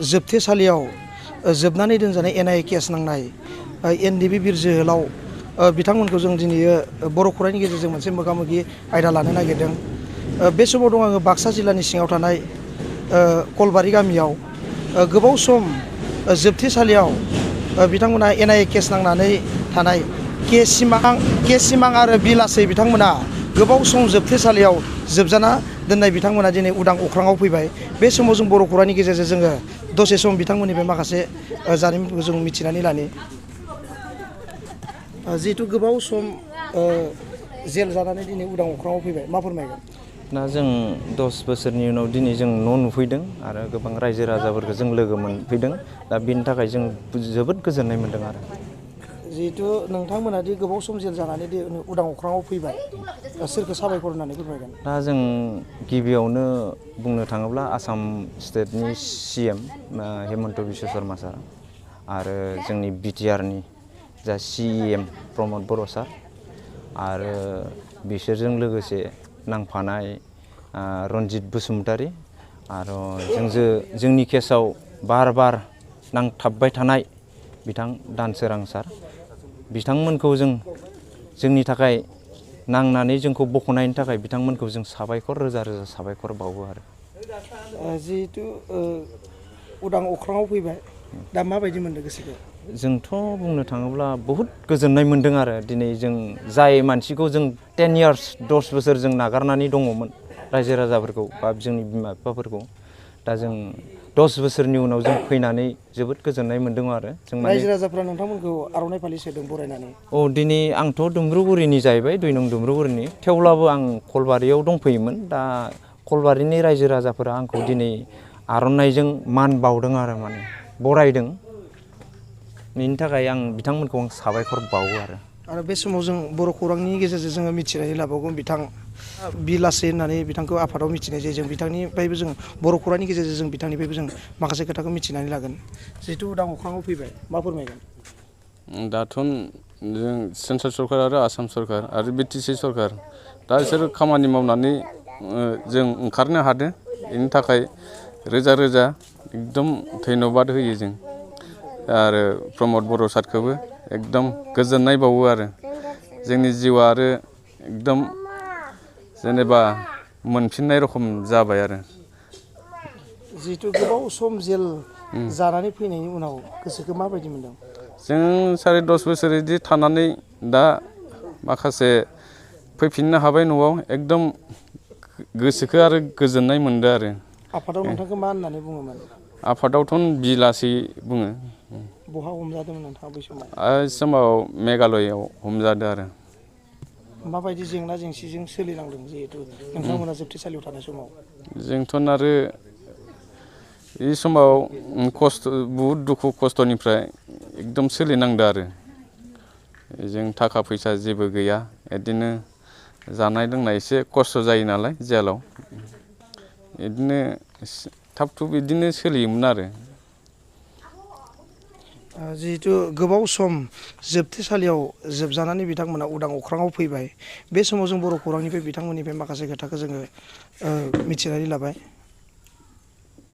जोबथेसालियाव जोबनानै दोनजानाय NIA case नांनाय NDB बिर जोहोलाव बिथांमोनखौ जों दिनै बर' खौरांनि गेजेरजों मोनसे मोगा-मोगि आयदा लानो नागिरदों। बे समाव दं आङो बाक्सा जिल्लानि सिङाव थानाय कलबारि गामियाव गोबाव सम जोबथेसालियाव बिथांमोना NIA केस नांनानै थानाय के सिमां आरो बिलासै बिथांमोना गोबाव सम जोबथेसालियाव जोबजाना दोननाय बिथांमोना दिनै उदां अख्राङाव फैबाय। बे समाव जों बर' खौरांनि गेजेरजों जोङो दसे सम बिथांमोननिफ्राय माखासे जारिमिनफोरखौ जों मिथिनानै लानि। जिहेतु गोबाव सम जेल जानानै दिनै उदां अख्राङाव फैबाय, मा फोरमायगोन? दा जों 10 बोसोरनि उनाव दिनै जों न' नुफैदों आरो गोबां रायजो राजाफोरखौ जों लोगो मोनफैदों। दा बेनि थाखाय जों जोबोद गोजोननाय मोन्दों आरो। जिहेतु नोंथांमोना दि गोबाव सम जेल जानानै दि उदां अख्राङाव फैबाय, सोरखौ साबायखर होननानै फोरमायगोन? दा जों गिबियावनो बुंनो थाङोब्ला आसाम स्टेटनि CM हेमन्त बिश्व शर्मा सार आरो जोंनि BTRनि जा CEM प्रमद बर' सार आरो बिसोरजों लोगोसे नांफानाय रन्जित बसुमतारी आरो जोंनि केसआव बार बार नांथाबबाय थानाय बिथां दानसोरां सार, बिथांमोनखौ जोंनि थाखाय नांनानै जोंखौ बख'नायनि थाखाय बिथांमोनखौ जों साबायखर रोजा रोजा साबायखर बावो आरो। जिहेतु उदां अख्राङाव फैबाय, दा माबायदि मोनदों गोसोखौ? जोंथ' बुंनो थाङोब्ला बहुद गोजोननाय मोन्दों आरो। दिनै जों जाय मानसिखौ जों 10 इयार्स 10 बोसोर जों नागारनानै दङमोन रायजो राजाफोरखौ बा जोंनि बिमा बिफाफोरखौ, दा जों 10 बोसोरनि उनाव जों फैनानै जोबोद गोजोननाय मोन्दों आरो। जों माने रायजो राजाफ्रा नोंथांमोनखौ आर'नाइ फालि सोदों बरायनानै। दिनै आंथ' दुम्ब्रुगुरिनि जाहैबाय, 2 नं दुम्ब्रुगुरिनि, थेवब्लाबो आं कलबारियाव दंफैयोमोन। दा कलबारिनि रायजो राजाफोरा आंखौ दिनै आर'नाइजों मान बावदों आरो, माने बरायदों। बेनि थाखाय आं बिथांमोनखौ साबायखर बावो आरो। बे समाव जों बर' खौरांनि गेजेरजों जोङो मिथिनानै लाबावगोन बिथां बिलासै होननानै बिथांखौ आफादाव मिथिनाय जायो। जों बिथांनिफ्रायबो जों बर' खौरांनि गेजेरजों जों बिथांनिफ्रायबो जों माखासे खोथाखौ मिथिनानै लागोन। जिहेतु उदां अख्राङाव फैबाय, मा फोरमायगोन? दाथ' जों सेन्ट्रेल सरकार आरो आसाम सरकार आरो BTC सरकार, दा बिसोरो खामानि मावनानै जों ओंखारनो हादों। बेनि थाखाय रोजा रोजा एकदम धन्यबाद होयो जों। आरो प्रमद बर' सारखौबो एकदम गोजोननाय बावो आरो। जोंनि जिउआ आरो एकदम जेनेबा मोनफिननाय रखम जाबाय आरो। जिहेतु गोबाव सम जेल जानानै फैनायनि उनाव गोसोखौ माबायदि मोन्दों? जों 10.5 बोसोर बिदि थानानै दा माखासे फैफिननो हाबाय न'आव, एकदम गोसोखौ आरो गोजोननाय मोनदों आरो। आफादाव नोंथांखौ मा होननानै बुङोमोन? आफादावथ' बिलासै बुङो। बहा हमजादोंमोन नोंथाङा बै समाव? समाव मेघालयआव हमजादों आरो। माबायदि जेंना जेंसिजों सोलिनांदों जिहेतु नोंथांमोना जोबथेसालियाव थानाय समाव? जोंथ' आरो बे समाव बहुद दुखु खस्थ'निफ्राय एकदम सोलिनांदों आरो। जों थाखा फैसा जेबो गैया, बिदिनो जानाय लोंनाय एसे खस्थ' जायो नालाय जेलाव, बिदिनो थाब थुब बिदिनो सोलियोमोन आरो। जिहेतु गोबाव सम जोबथेसालियाव जोबजानानै बिथांमोना उदां अख्राङाव फैबाय, बे समाव जों बर' खौरांनिफ्राय बिथांमोननिफ्राय माखासे खोथाखौ जोङो मिथिनानै लाबाय।